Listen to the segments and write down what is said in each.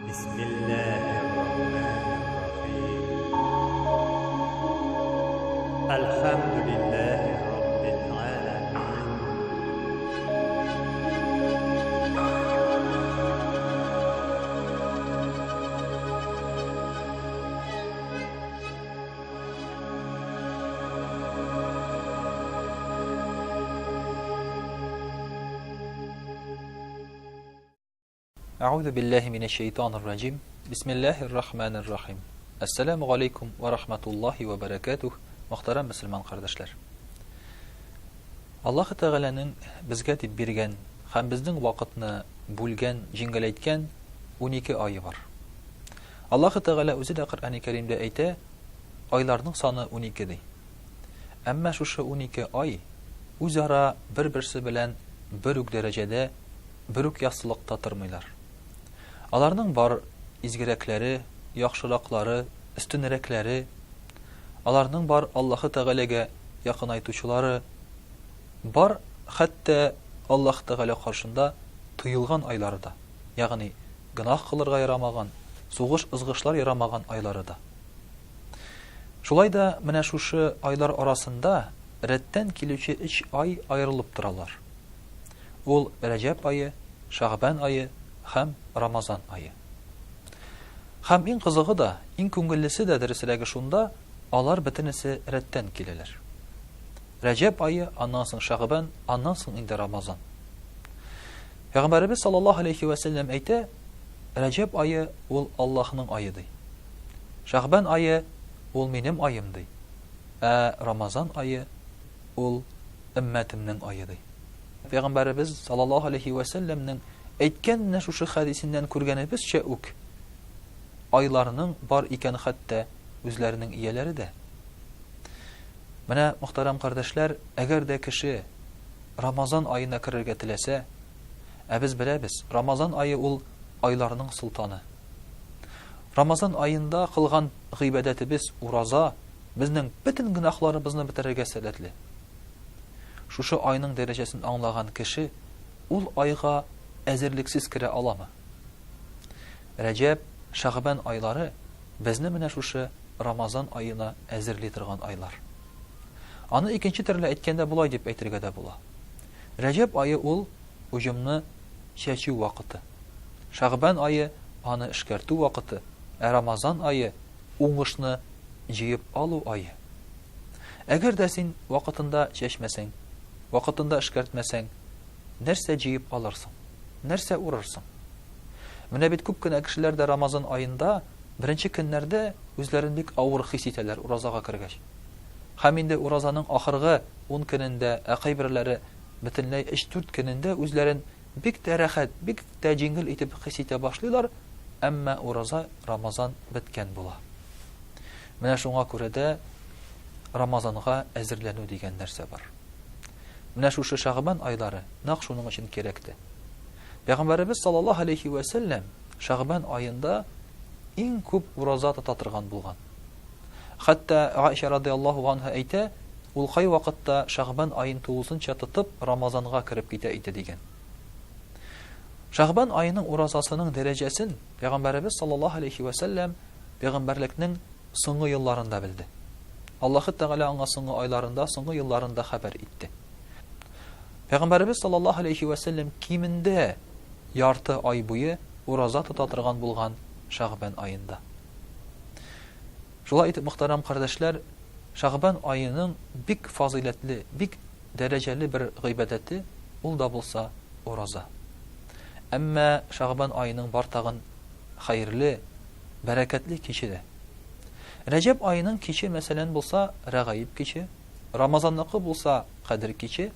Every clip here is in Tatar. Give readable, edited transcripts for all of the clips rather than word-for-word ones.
Бисмиллаһир-рахманир-рахим. Әлхәмдүлиллаһи раббил галәмин. Әгъузу биллаһи минәш шәйтанир раҗим. Бисмиллаһир рахманир рахим. Әссәламү галәйкүм вә рахматуллаһи вә бәрәкәтүһ, мөхтәрәм мөселман кардәшләр. Аллаһы Тәгаләнең безгә дип биргән һәм безнең вакытны бүлгән, җиңеләйткән 12 ае бар. Аллаһы Тәгалә үзе дә Коръәни Кәримдә әйтә, айларның саны 12 ди. Әмма шушы 12 ай үзара бер-берсе белән бер үк дәрәҗәдә бер үк яссылыкта тормыйлар. Аларның бар изгерәкләре, яхшыраклары, өстенрәкләре, аларның бар Аллаһы Тәгаләгә якынайтучылары бар, хәтта Аллаһ Тәгалә каршында тыелган айлары да, ягъни гөнаһ кылырга ярамаган, сугыш-ызгышлар ярамаган айлары да. Шулай да менә шушы айлар арасында рәттән килүче өч ай аерылып торалар. Ул Рәҗәб ае, Шәгъбән ае һәм Рамазан ае. Һәм иң кызыгы да, иң күңеллесе дә, дөресрәге шунда, алар бөтенесе рәттән киләләр. Рәҗәб ае, аннан соң Шәгъбән, аннан соң инде Рамазан. Пәйгамбәребез саллаллаһу алейхи вә сәлләм әйтә, Рәҗәб ае ул Аллаһның ае ди. Шәгъбән ае ул минем аем ди. Ә Рамазан ае ул өммәтемнең ае ди. Пәйгамбәребез саллаллаһу алейһи вә сәлләмнең әйткән менә шушы хәдисеннән күргәнебезчә үк, айларның бар икән хәтта үзләренең ияләре дә. Менә, мөхтәрәм кардәшләр, әгәр дә кеше Рамазан аена керергә теләсә, ә без беләбез, Рамазан ае ул айларның солтаны. Рамазан аенда кылган гыйбадәтебез, ураза, безнең бөтен гөнаһларыбызны бетерергә сәләтле. Шушы айның дәрәҗәсен аңлаган кеше ул айга әзерлексез керә аламы? Рәҗәб, Шәгъбән айлары безне менә шушы Рамазан аена әзерли торган айлар. Аны икенче төрле әйткәндә болай дип әйтергә дә була. Рәҗәб ае ул уҗымны чәчү вакыты. Шәгъбән ае аны эшкәртү вакыты, ә Рамазан ае уңышны җыеп алу ае. Әгәр дә син вакытында чәчмәсәң, вакытында эшкәртмәсәң, нәрсә җыеп алырсың? Нәрсә урырсың? Менә бит күп кенә кешеләр дә Рамазан аенда беренче көннәрдә үзләрен бик авыр хис итәләр уразага кергәч. Һәм инде уразаның ахыргы ун көнендә, ә кайберләре бөтенләй өч-дүрт көнендә үзләрен бик тә рәхәт, бик тә җиңел итеп хис итә башлыйлар, әмма ураза, Рамазан беткән була. Менә шуңа күрә дә Рамазанга әзерләнү дигән нәрсә бар. Менә шушы Шәгъбан айлары нәкъ шуның өчен кирәк тә. Пәйгамбәребез саллаллаһу алейхи вә сәлләм Шәгъбан аенда иң күп ураза тота торган булган. Хәтта Аиша радиаллаһу анһа әйтә, ул кайвакытта Шәгъбан аен тулысынча тотып Рамазанга кереп китә иде дигән. Шәгъбан аеның уразасының дәрәҗәсен Пәйгамбәребез саллаллаһу алейхи вә сәлләм пәйгамбәрлекнең соңгы елларында белде. Аллаһы Тәгалә аңа соңгы айларында, соңгы елларында хәбәр итте. Пәйгамбәребез саллаллаһу алейхи вә сәлләм кимендә ярты ай буе ураза тота торган булган Шәгъбән аенда. Шулай итеп, мөхтәрәм кардәшләр, Шәгъбән аеның бик фазыйләтле, бик дәрәҗәле бер гыйбадәте, ул да булса ураза. Әмма Шәгъбән аеның бар тагын хәерле, бәрәкәтле киче дә. Рәҗәб аеның киче, мәсәлән, булса, Рәгаиб киче, Рамазанныкы булса, Кадер киче,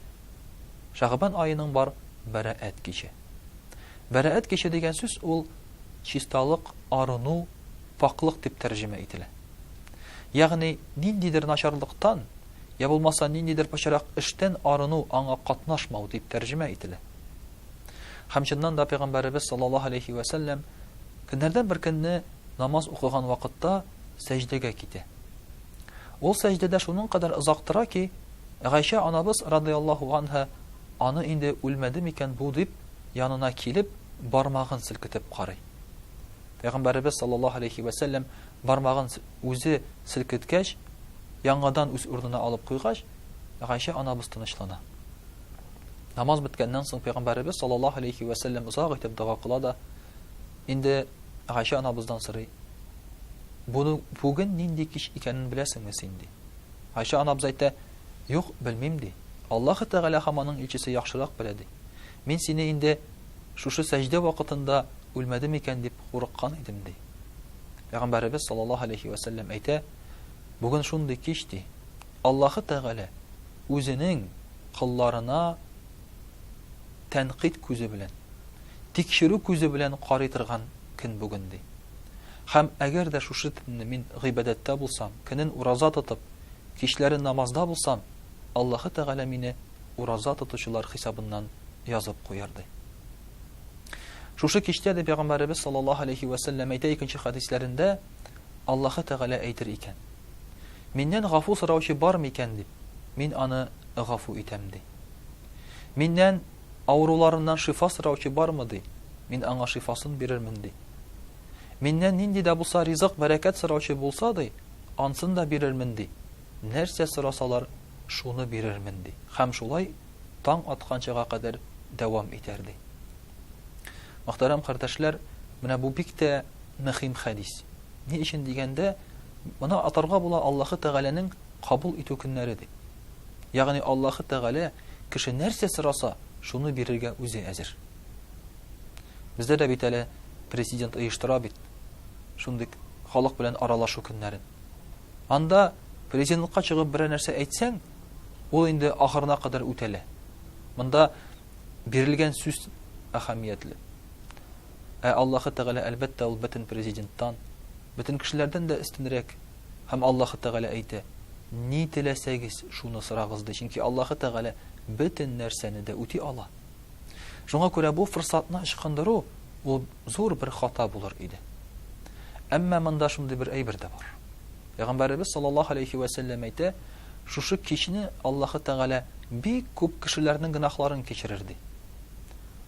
Шәгъбан аеның бар Бәраәт киче. Бәраәт киче дигән сүз ул чисталык, арыну, пакьлык дип тәрҗемә ителә. Ягъни ниндидер начарлыктан, я булмаса ниндидер пычрак эштән арыну, аңа катнашмау дип тәрҗемә ителә. Һәм чыннан да пәйгамбәребез саллаллаһу алейхи вә сәлләм көннәрдән бер көнне намаз укыган вакытта сәҗдәгә китә. Ул сәҗдәдә шуның кадәр озак тора ки, Гайшә анабыз радыяллаһу анһа аны инде үлмәде микән бу дип янына килеп, бармагын селкетеп карый. Пәйгамбәребез саллаллаһу алейһи вә сәлләм бармагын үзе селкеткәч, яңадан үз урынына алып куйгач, Гайшә анабыз тынычлана. Намаз беткәннән соң пәйгамбәребез саллаллаһу алейһи вә сәлләм озак итеп дога кыла да, инде Гайшә анабыздан сорый, Буны бүген нинди кич икәнен беләсеңме син? ди. Гайшә анабыз әйтә, Юк, белмим, ди. Аллаһы Тәгалә һәм аның илчесе яхшырак белә, ди. Мин сине инде шушы сәҗдә вакытында үлмәде микән дип курыккан идем, ди. Пәйгамбәребез саллаллаһу алейһи вә сәлләм әйтә, Бүген шундый кич, ди, Аллаһы Тәгалә үзенең колларына тәнкыйть күзе белән, тикшерү күзе белән карый торган көн бүген, ди. Һәм әгәр дә шушы төнне мин гыйбадәттә булсам, көнен ураза тотып, кичләрен намазда булсам, Аллаһы Тәгалә мине ураза тотучылар хисабыннан язып куяр, ди. Шушы кичтә, ди Пәйгамбәребез саллаллаһу алейһи вә сәлләм әйтә икенче хәдисләрендә, Аллаһы Тәгалә әйтер икән, Миннән гафу сораучы бар микән, дип, мин аны гафу итәм, ди. Миннән авыруларыннан шифа сораучы бармы, ди, мин аңа шифасын бирермен, ди. Миннән нинди дә булса ризык, бәрәкәт сораучы булса, ди, ансын да бирермен, ди. Нәрсә сорасалар, шуны бирермен, ди. Һәм шулай таң атканчыга кадәр дәвам итәр, ди. Мөхтәрәм кардәшләр, менә бу бик тә мөһим хәдис. Ни өчен дигәндә, моны атарга була Аллаһы Тәгаләнең кабул итү көннәре дип. Ягъни Аллаһы Тәгалә кеше нәрсә сораса, шуны бирергә үзе әзер. Бездә дә бит әле президент оештыра бит шундый халык белән аралашу көннәрен. Анда президентка чыгып берәр нәрсә әйтсәң, ул инде ахырына кадәр үтәлә. Монда бирелгән сүз әһәмиятле. Ә Аллаһы Тәгалә, әлбәттә, ул бөтен президенттан, бөтен кешеләрдән дә өстенрәк. Һәм Аллаһы Тәгалә әйтә, Ни теләсәгез, шуны сорагыз, ди. Чөнки Аллаһы Тәгалә бөтен нәрсәне дә үти ала. Шуңа күрә бу форсатны ычкындыру, ул зур бер хата булыр иде. Әмма монда шундый бер әйбер дә бар. Пәйгамбәребез саллаллаһу алейһи вә сәлләм әйтә, шушы кичне Аллаһы Тәгалә бик күп кешеләрнең гөнаһларын кичерер, ди.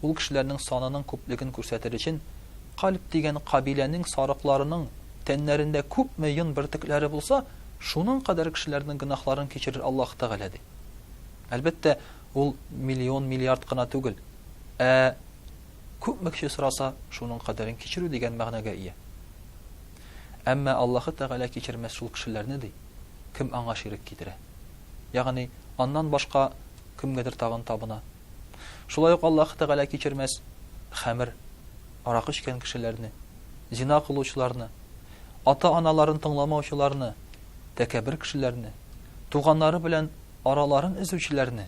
Ул кешеләрнең санының күплеген күрсәтер өчен, Кальб дигән кабиләнең сарыкларының тәннәрендә күпме йон бөртекләре булса, шуның кадәр кешеләрнең гөнаһларын кичерер Аллаһы Тәгалә, ди. Әлбәттә, ул миллион, миллиард кына түгел, ә күпме кеше сораса, шуның кадәрен кичерү дигән мәгънәгә ия. Әмма Аллаһы Тәгалә кичермәс шул кешеләрне, ди, кем аңа ширек китерә. Ягъни, аннан башка кемгәдер тагын табына. Шулай ук Аллаһы Тәгалә кичермәс хәмер, аракы эчкән кешеләрне, зина кылучыларны, ата-аналарын тыңламаучыларны, тәкәббер кешеләрне, туганнары белән араларын өзүчеләрне.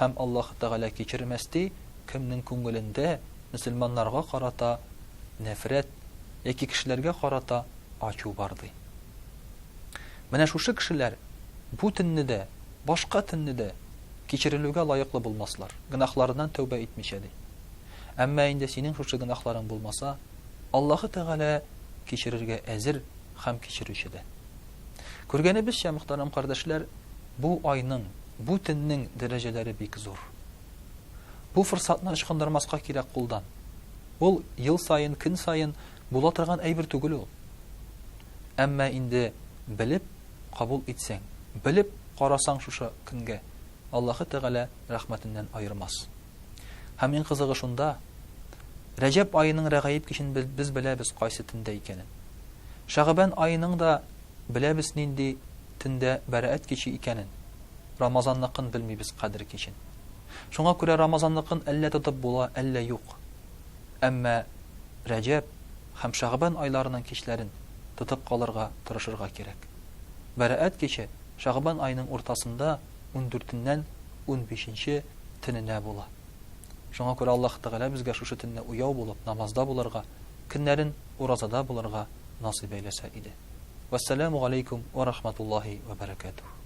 Һәм Аллаһы Тәгалә кичермәс, ди, кемнең күңелендә мөселманнарга карата нәфрәт яки кешеләргә карата ачу бар, ди. Менә шушы кешеләр бу төнне дә, башка төнне дә кичерелүгә лаеклы булмаслар, гөнаһларыннан тәүбә итмичә, ди. Әмма инде синең шушы гөнаһларың булмаса, Аллаһы Тәгалә кичерергә әзер һәм кичерүче дә. Күргәнебезчә, мөхтәрәм кардәшләр, бу айның, бу төннең дәрәҗәләре бик зур. Бу форсатны ычкындырмаска кирәк кулдан. Ул ел саен, көн саен була торган әйбер түгел ул. Әмма инде белеп кабул итсәң, белеп карасаң шушы көнгә, Аллаһы Тәгалә рәхмәтеннән аермас. Һәм иң кызыгы шунда, Рәҗәб аеның рәгаиб кичен без беләбез кайсы төндә икәнен. Шәгъбән аеның да беләбез нинди төндә бәраәт киче икәнен. Рамазанныкын белмибез кадер кичен. Шуңа күрә Рамазанныкын әллә тотып була, әллә юк. Әмма Рәҗәб һәм Шәгъбән айларының кичләрен тотып калырга тырышырга кирәк. Бәраәт киче Шәгъбән аеның уртасында ундүртеннән унбишенче төненә була. Шуңа күрә Аллаһ Тәгалә безгә шушы төнне уяу булып, намазда булырга, көннәрен уразада булырга насыйп әйләсә иде. Вәссәламү галәйкүм вә рахматуллаһи вә бәрәкәтүһ.